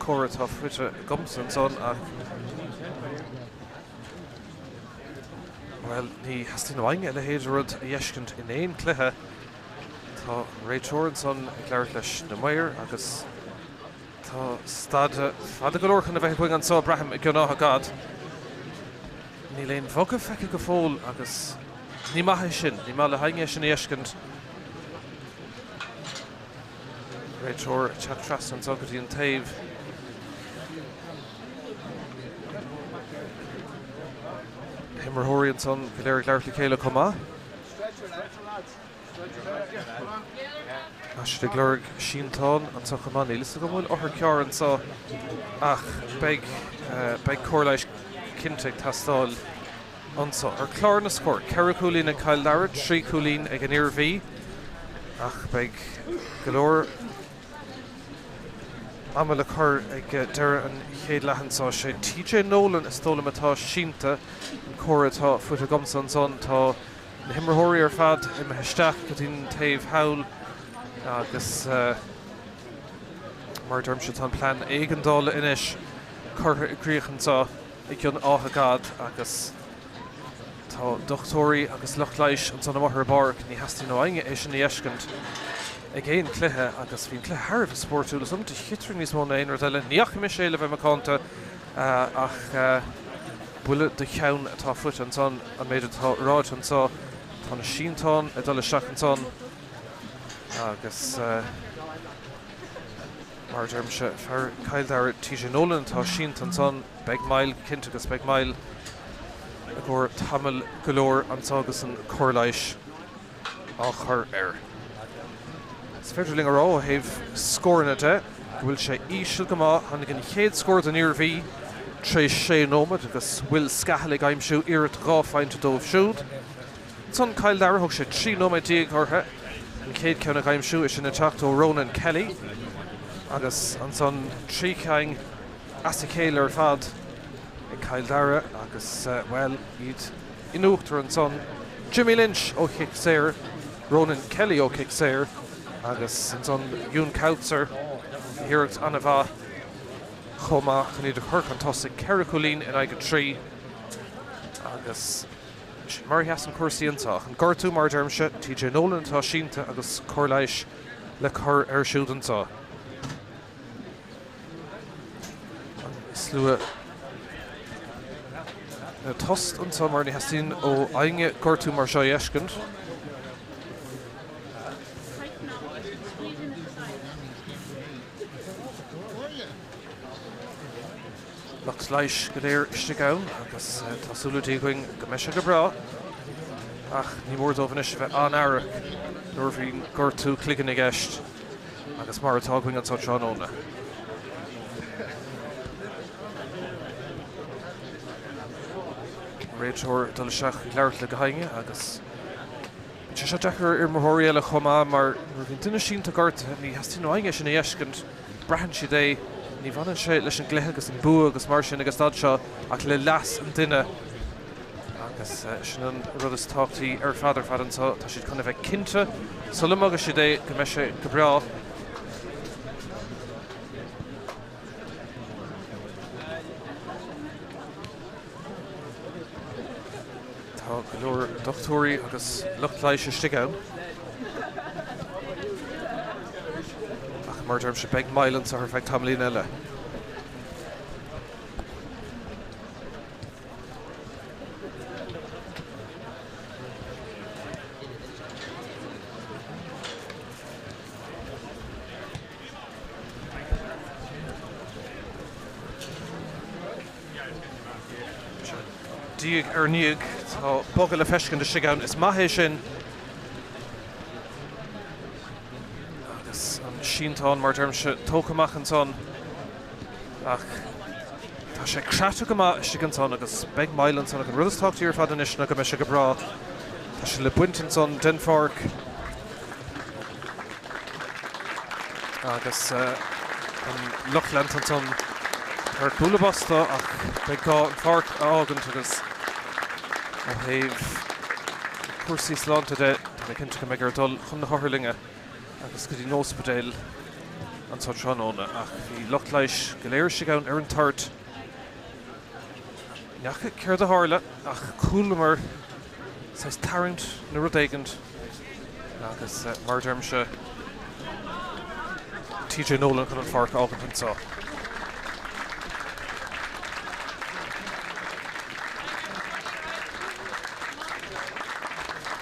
Speaker 1: Cóir atá faighte agamsa ansan ach, bhuel, ní theastaíonn uainn a leithéid de rud a fheiscint in aon chluiche. Tá an réiteoir ansan ag labhairt leis na maoir agus tá stad fada go leor chun a bheith againn anso, braithim, i gCionn Átha Gad. Níl aon bhogadh feicthe go fóill agus ní maith é sin, ní maith le héinne é sin a fheiscint. Réiteoir ag teacht trasna anseo go dtí an taobh. Na himreoirí ansan go léir ag labhairt le chéile chomh maith. Tá siad ag lorg sínteán anseo chomh maith. Níl fhios agam an bhfuil otharcharr anseo ach beidh beidh cóir leighis cinnte ag teastáil anseo. Ar chlár na scór, 4 chúilín ag Cill Dara, 3 chúilín ag an Iarmhí ach beidh go leor ama le cur ag deireadh an chéad leath anseo. Sé TJ Nolan is dóigh liom atá sínte, an cóir atá faighte agamsa ansan. Tá Na himreoirí ar fad imithe isteach go dtí an taobh thall agus mar a deirimse tá an plean éigeandála anois curtha i gcrích anseo i gCionn Átha Gad agus tá dochtúirí agus lucht leighis ansan amuigh ar an bpáirc. Ní theastaíonn ó éinne é sin a fheiscint ag aon chluiche agus bhí an cluiche thar a bheith spórtúil. Is dóigh liom de chiotraí níos mó ná aon rud eile. Ní fhaca mise é le bheith macánta ach buille do cheann atá faighte ansan, an méid atá ráite anso. Tá na sínteáin ag dul isteach ansan agus mar a deirimse, fear Chill Dara TJ Nolan atá sínte ansan. Beidh moill cinnte agus beidh moill i gcomhair tamall go leor anso agus an cóir leighis á chur air. Is féidir linn a rá ó thaobh scóranna de go bhfuil sé íseal go maith. Tháinig an chéad scór don Iarmhí tar éis sé nóiméad agus Will Scahill ag aimsiú iarracht 2 phointe dóibh siúd. Ansan Cill Dara, thóg sé 13 nóiméad orthu an chéad ceann a aimsiú, é sin ag teacht ó Ronan Kelly agus ansan 3 cinn as a chéile ar fad ag Cill Dara agus, bhuel, iad In uachtar ansan, Jimmy Lynch ó chic saor, Ronan Kelly ó chic saor agus ansan Ewan Coetzer, iarracht an-mhaith chomh maith chun iad a chur chun tosaigh, 4 chúilín in aghaidh 3 agus sin mar a sheasann cúrsaí anseo. Ach an gortú, mar a deirimse, TJ Nolan atá sínte agus cóir leighis le cur air siúd anseo. An slua ina dtost anseo mar ní theastaíonn ó éinne gortú mar seo a fheiscint. Lucht leighis go léir istigh ann agus tá súil againn go mbeidh sé go breá ach ní mór dóibh anois a bheith an-aireach nuair a bhíonn gortú cloiginn i gceist agus mar atá againn anseo tráthnóna. Réiteoir ag dul isteach ag labhairt le gach éinne agus bíonn sé seo deacair ar imreoirí eile chomh maith mar nuair a bhíonn duine sínte gortaithe ní theastaíonn ó éinne sin a fheiscint. Braitheann siad é, ní bhaineann sé leis an gcluiche agus an bua agus mar sin ag an staid seo ach le leas an duine agus sin an rud is tábhachtaí ar fad ar fad anseo. Tá siad chun a bheith cinnte sula mbogann siad é go mbeidh sé go breá. Tá go leor dochtúirí agus lucht leighis istigh ann. Ach mar a deirimse, beidh moill anseo ar feadh tamaillín eile. Diaidh ar ndiaidh, tá bogadh le feiscint istigh ann. Is maith é sin. Agus an sínteán, mar a deirimse, tógtha amach ansan. Ach tá sé creata go maith istigh ansan agus beidh moill ansan. Ach an rud is tábhachtaí ar fad anois ná go mbeidh sé go breá. Tá sé le baint ansan den pháirc. Agus an lucht leanta ansan ag bualadh bos dó ach beidh gá an pháirc a fhágaint agus ó thaobh cúrsaí sláinte de, tá mé cinnte go mbeidh air dul chun na hotharlainne agus go dtí an ospidéal anso tráthnóna. Ach bhí lucht leighis go léir istigh ann ar an toirt. N'fheaca céard a tharla ach chualamar saghas tarraingt nó rud éigint agus mar a deirimse, TJ Nolan chun an pháirc a fhágaint anseo.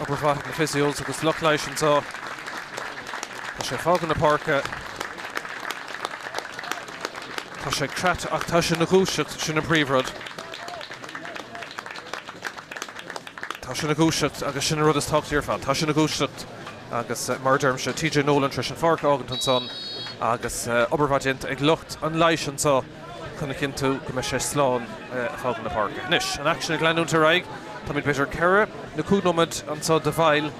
Speaker 1: Obair mhaith ag na physios agus lucht leighis anseo. Tá sé ag fágáil na páirce. Tá sé creata ach tá sé ina dhúiseacht, sin an príomhrud. Tá sé ina dhúiseacht agus sin an rud is tábhachtaí ar fad. Tá sé ina dhúiseacht agus mar a deirimse, TJ Nolan tar éis an pháirc a fhágaint ansan agus obair mhaith déanta ag lucht an leighis anseo chun a chinntiú go mbeidh sé slán ag fágáil na páirce. Anois, an aicsean ag leanúint ar aghaidh. Táimid b'fhéidir 4 nó 5 nóiméad anseo de mhoill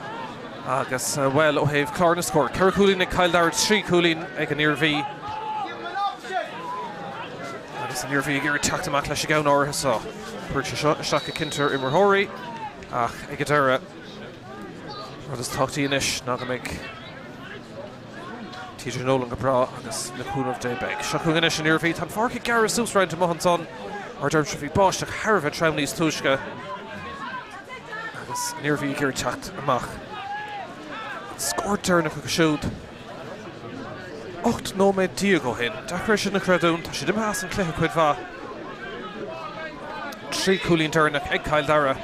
Speaker 1: agus, bhuel, ó thaobh clár na scór, 4 chúilín ag Cill Dara, 3 chúilín ag an Iarmhí. Agus an Iarmhí ag iarraidh teacht amach leis an gceann áirithe seo. Cuirfidh sé seo isteach go cinnte ar imreoirí ach ag an deireadh, rud is tábhachtaí anois ná go mbeidh TJ Nolan go breá agus le cúnamh Dé beidh. Seo chugainn anois an Iarmhí. Tá an pháirc ag gearradh suas roinnt amuigh ansan. Mar a deirimse bhí báisteach thar a bheith trom níos túisce agus an Iarmhí ag iarraidh teacht amach. An scór deireanach acu siúd. 18 nóiméad ó shin. Deacair é sin a chreidiúint, tá siad imithe as an chluiche cuid mhaith. 3 chúilín deireanach ag Cill Dara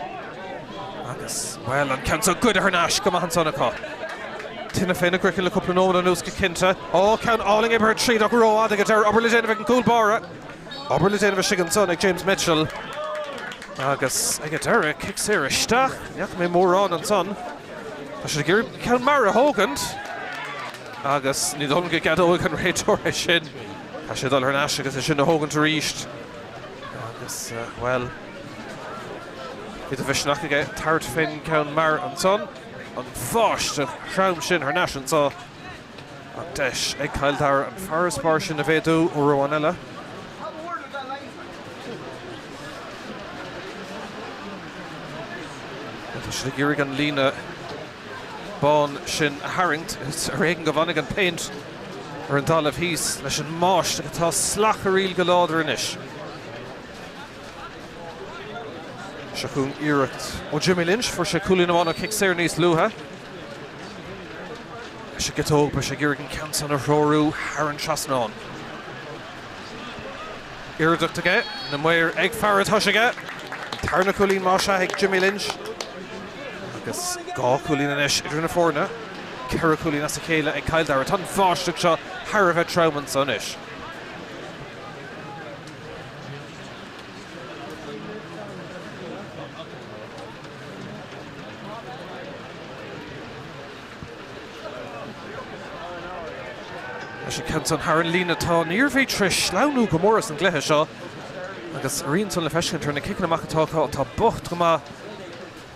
Speaker 1: agus, bhuel, an ceann seo goidte thar n-ais go maith ansan acu. Tine féna gcraiceann le cúpla nóiméad anuas go cinnte. Ó, ceann álainn oibrithe tríd ach rófhada ag an deireadh. Obair le déanamh ag an gcúl báire. Obair le déanamh istigh ansan ag James Mitchell agus ag an deireadh, cic saor isteach. Ní fhaca mé mórán ansan. Tá siad ag iarraidh ceann mear a thógaint agus ní dóigh liom go gceadóidh an réiteoir é sin. Tá sé ag dul thar n-ais agus é sin a thógaint arís. Agus, bhuel, bhí de mhisneach aige tabhairt fén gceann mear ansan. An bháisteach throm sin thar n-ais anso. An deis ag Cill Dara an farasbarr sin a mhéadú uair amháin eile. Tá siad ag iarraidh an líne bán sin a tharraingt. Is ar éigean go bhfanfaidh an péint ar an dtalamh thíos leis an mbáisteach atá ag slacharaíl go láidir anois. Seo chugainn iarracht ó Jimmy Lynch. Fuair sé cúilín amháin ó chic saor níos luaithe. Leis an gciotóg, beidh sé ag iarraidh an ceann san a threorú thar an trasnán. Iarracht aige, na maoir ag faire tois aige. An tarna cúilín más ea ag Jimmy Lynch. Agus 2 chúilín anois idir na foirne. 4 chúilín as a chéile ag Cill Dara. Tá an bháisteach seo thar a bheith trom anso anois. Leis an ceann san thar an líne tá an Iarmhí tar éis sleamhnú go mór as an gcluiche seo agus a rian san le feiscint ar na ciceanna amach atá acu atá bocht go maith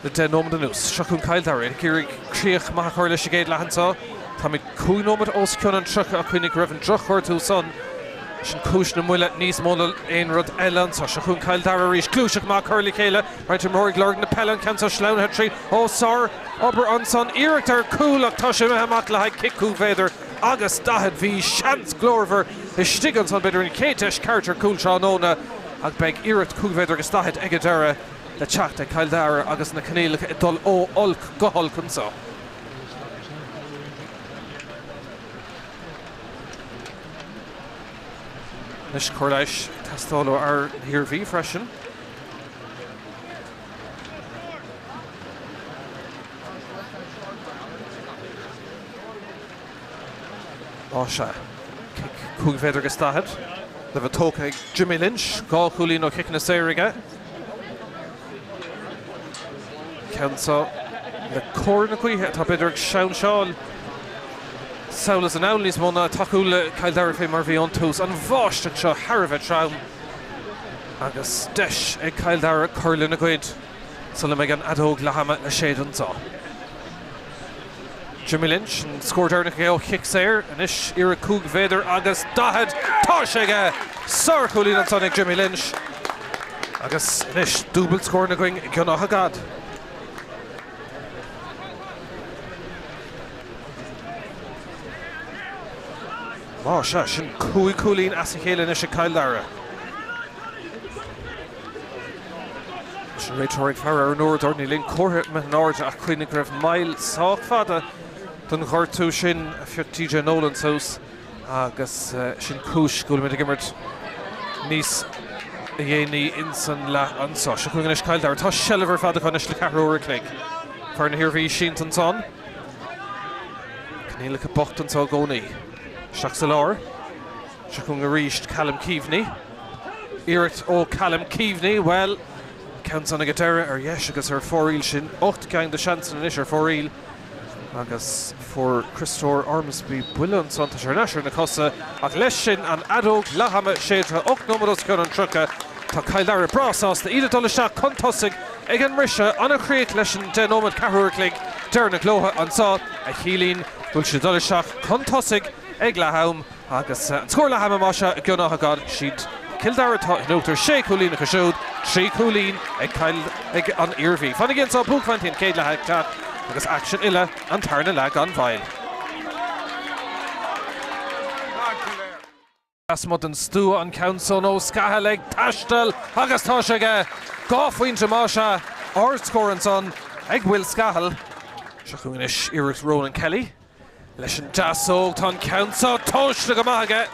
Speaker 1: le 10 nóiméad anuas. Seo chugainn Cill Dara ag iarraidh críoch maith a chur leis an gcéad leath anseo. Táimid 5 nóiméad os cionn an 30 ach cuimhnigh go raibh an drochghortú san, sin cúis na moille níos mó ná aon rud eile anseo. Seo chugainn Cill Dara arís. Gluaiseacht maith curtha le chéile. Roinnt imreoirí ag lorg na peile, an ceann seo sleamhnaithe tríd. Ó, sár obair ansan. Iarracht ar chúl ach tá sé imithe amach le haghaidh cic 5 mhéadar agus 40. Bhí seans glórmhar istigh ansan, b'fhéidir an chéad deis ceart ar chúl tráthnóna ach beidh iarracht 5 mhéadar agus 40 ag an deireadh le teacht ag Cill Dara agus na coinníollacha ag dul ó olc go holc anseo. Anois cóir leighis ag teastáil ó fhear na hIarmhí freisin. Á sea. Cic 5 mhéadar agus 40 le bheith tógtha ag Jimmy Lynch. Dhá chúilín ó chiceanna saora aige. Ceann seo le cóir na gaoithe atá b'fhéidir ag seansáil sall is anall níos mó ná ag tacú le Cill Dara fé mar a bhí ón tús. An bháisteach seo thar a bheith trom agus deis ag Cill Dara cur lena gcuid sula mbeidh an fheadóg leath-ama le séideadh anseo. Jimmy Lynch, an scór deireanach aige ó chic saor. Anois iarracht 5 mhéadar agus 40. Tá sé aige! Sárchúilín ansan ag Jimmy Lynch. Agus anois dúbailt scóranna againn i gCionn Átha Gad. Má sea, sin 5 chúilín as a chéile anois ag Cill Dara. Leis an réiteoir ag faire ar an uaireadóir, níl aon chomhartha imithe in airde ach cuimhnigh go raibh moill sách fada don ghortú sin a phioc TJ Nolan suas agus sin cúis go bhfuilimid ag imirt níos dhéanaí insan leath anseo. Seo chugainn anois Cill Dara. Tá seilbh ar fad acu anois le ceathrú uair a chloig. Fear na hIarmhí sínte ansan. Coinníollacha bocht anseo i gcónaí. Isteach sa lár. Seo chugainn arís Callum Keaveney. Iarracht ó Callum Keaveney, bhuel, ceann san ag an deireadh ar dheis agus ar fóraoil sin. 8 gceann de sheansanna anois ar fóraoil agus fuair Criostóir Ormsby buille ansan. Tá sé ar ais ar na cosa ach leis sin an fheadóg leath-ama séidte, 8 nóiméad os cionn an 30. Tá Cill Dara breá sásta iad ag dul isteach chun tosaigh ag an mbriseadh. An-chríoch leis an 10 nóiméad ceathrú uair a chloig deireanach leo anseo a chiallaíonn go bhfuil siad ag dul isteach chun tosaigh ag leath-am. Agus an scór leath-ama más ea i gCionn Átha Gad, siad Cill Dara atá in uachtar, sé chúilín acu siúd, trí chúilín ag Cill ag an Iarmhí. Fanaigí anseo, buaicphointí an chéad leath ag teacht agus aicsean uile an tarna leath gan mhoill. Lasmuigh den stua an ceann san ó Scahill ag taisteal agus tá sé aige! Dhá phointe más ea, ardscór ansan ag Will Scahill. Seo chugainn anois iarracht Ronan Kelly. Leis an deasóg, tá an ceann seo tomhaiste go maith aige.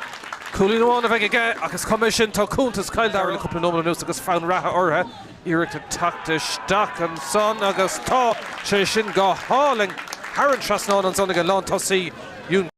Speaker 1: Cúilín amháin a bheidh aige ach is cuma é sin, tá cuntas Chill Dara le cúpla nóiméad anuas agus fonn reatha orthu. Iarracht ag teacht isteach ansan agus tá sé sin go hálainn thar an trasnán ansan ag an lántosaí, Ewan.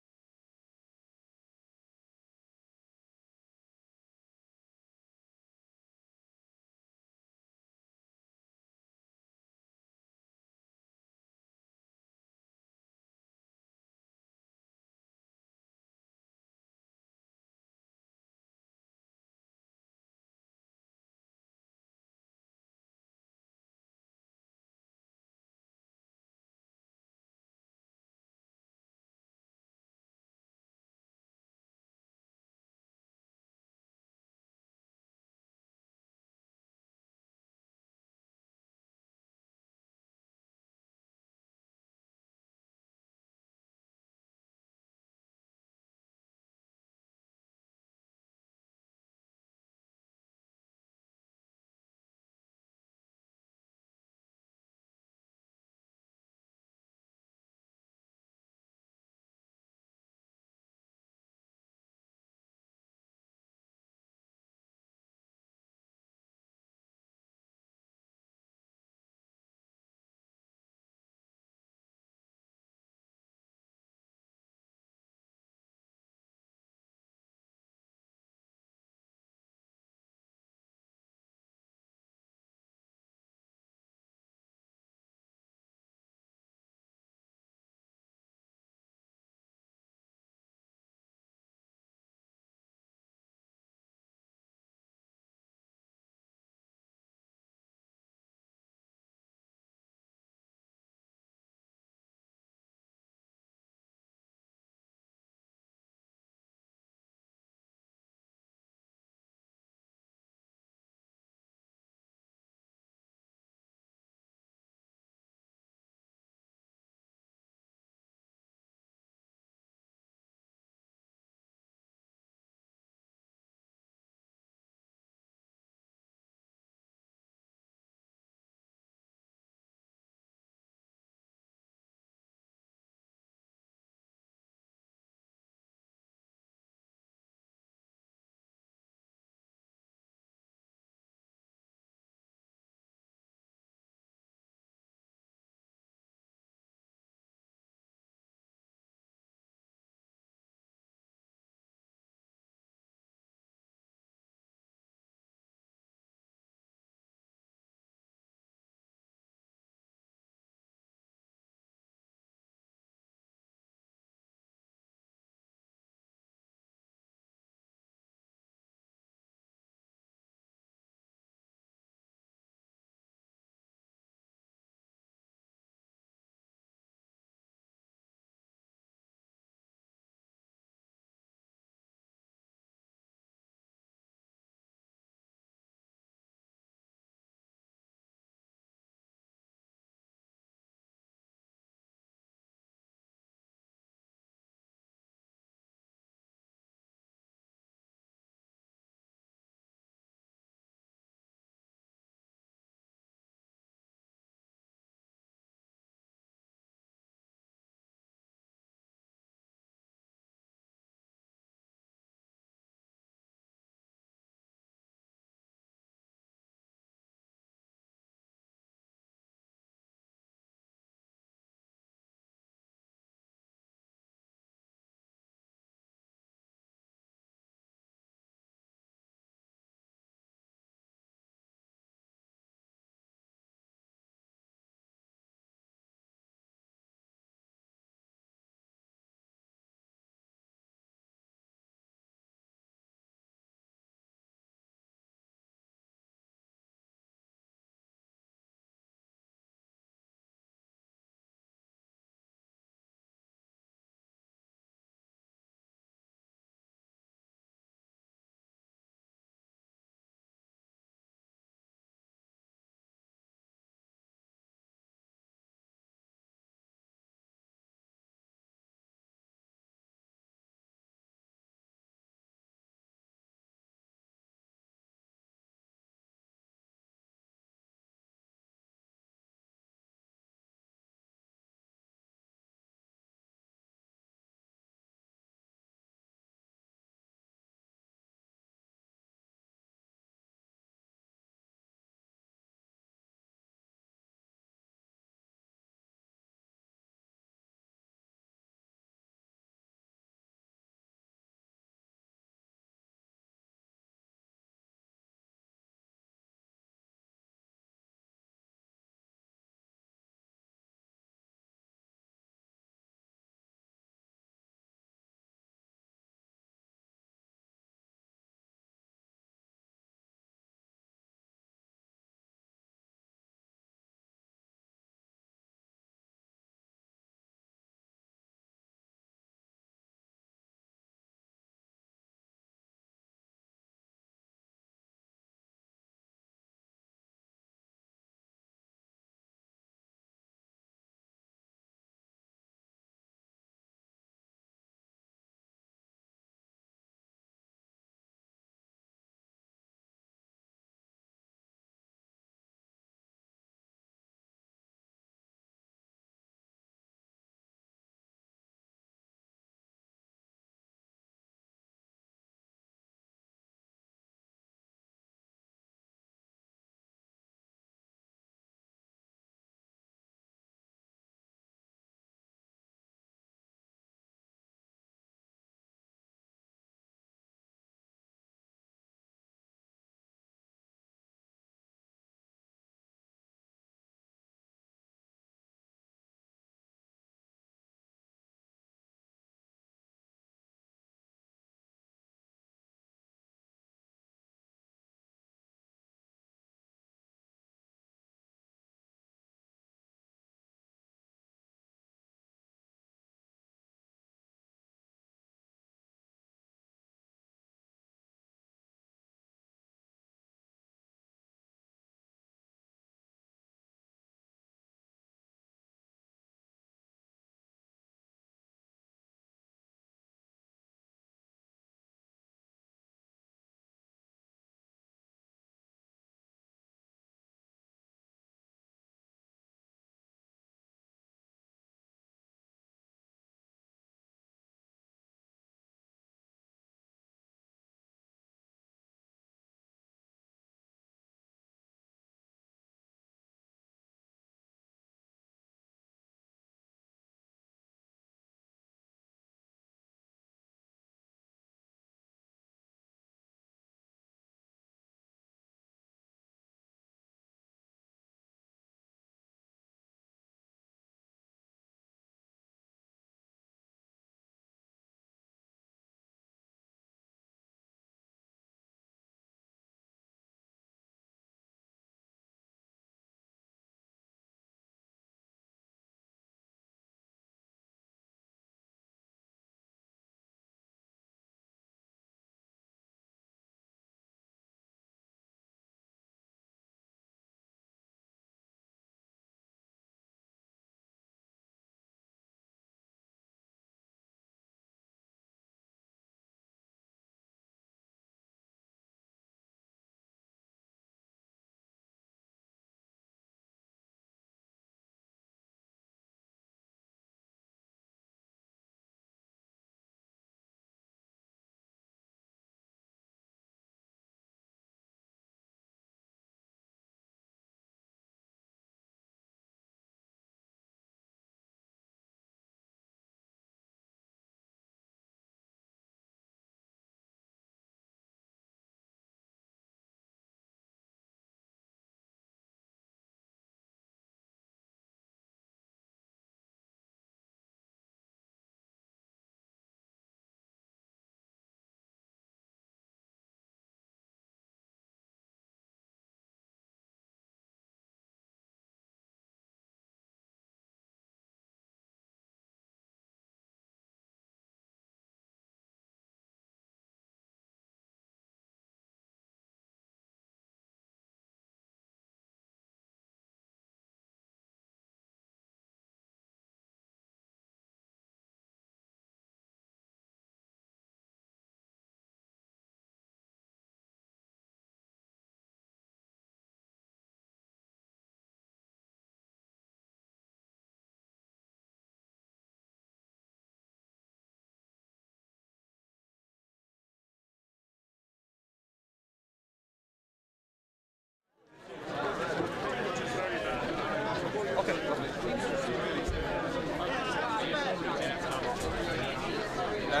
Speaker 1: Sea,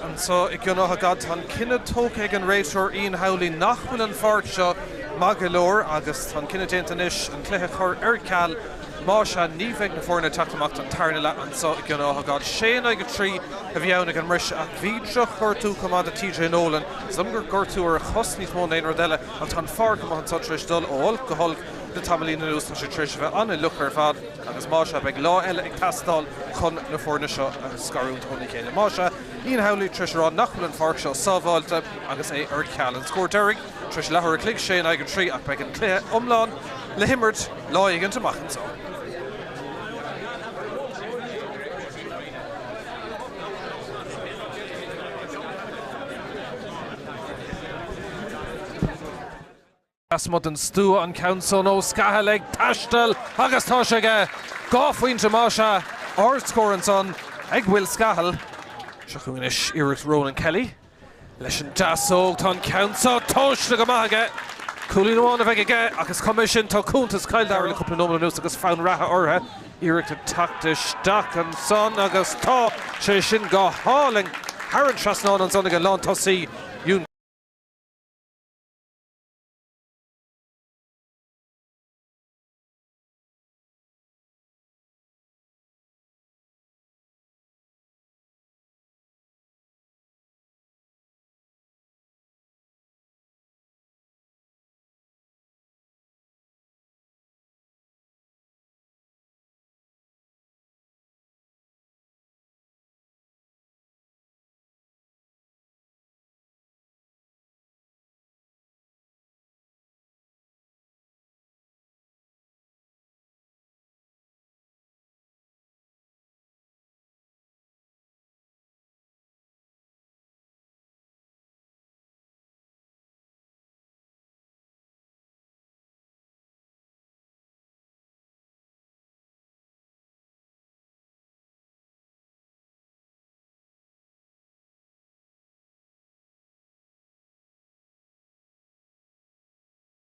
Speaker 1: anseo i gCionn Átha Gad tá an cinneadh tógtha ag an réiteoir Ian Howley nach bhfuil an pháirc seo maith go leor agus tá an cinneadh déanta anois an cluiche a chur ar ceal. Más ea, ní bheidh na foirne ag teacht amach don tarna leath anseo i gCionn Átha Gad. Sé in aghaidh 3 a bhí ann ag an mbriseadh ach bhí drochghortú chomh maith do TJ Nolan. Is dóigh liom gur gortú ar a chos níos mó ná aon rud eile ach tá an pháirc amuigh anseo tar éis dul ó olc go holc le tamaillín anuas. Tá sé tar éis a bheith an-fhliuch ar fad agus más ea, beidh lá eile ag teastáil chun na foirne seo a scarúint óna chéile. Más ea, Ian Howley tar éis a rá nach bhfuil an pháirc seo sábháilte agus é ar ceal. An scór deiridh. Tar éis leathuair a chloig, sé in aghaidh 3 ach beidh an cluiche iomlán le himirt lá éigint amach anseo. Lasmuigh den stua an ceann so nó Scahill ag taisteal agus tá sé aige! 2 phointe más ea, ardscór ansan ag Will Scahill. Seo chugainn anois iarracht Ronan Kelly. Leis an deasóg, tá an ceann seo tomhaiste go maith aige. Cúilín amháin a bheidh aige ach is cuma é sin, tá cuntas Chill Dara le cúpla nóiméad anuas agus fonn reatha orthu. Iarracht ag teacht isteach ansan agus tá sé sin go hálainn thar an trasnán ansan ag an lántosaí.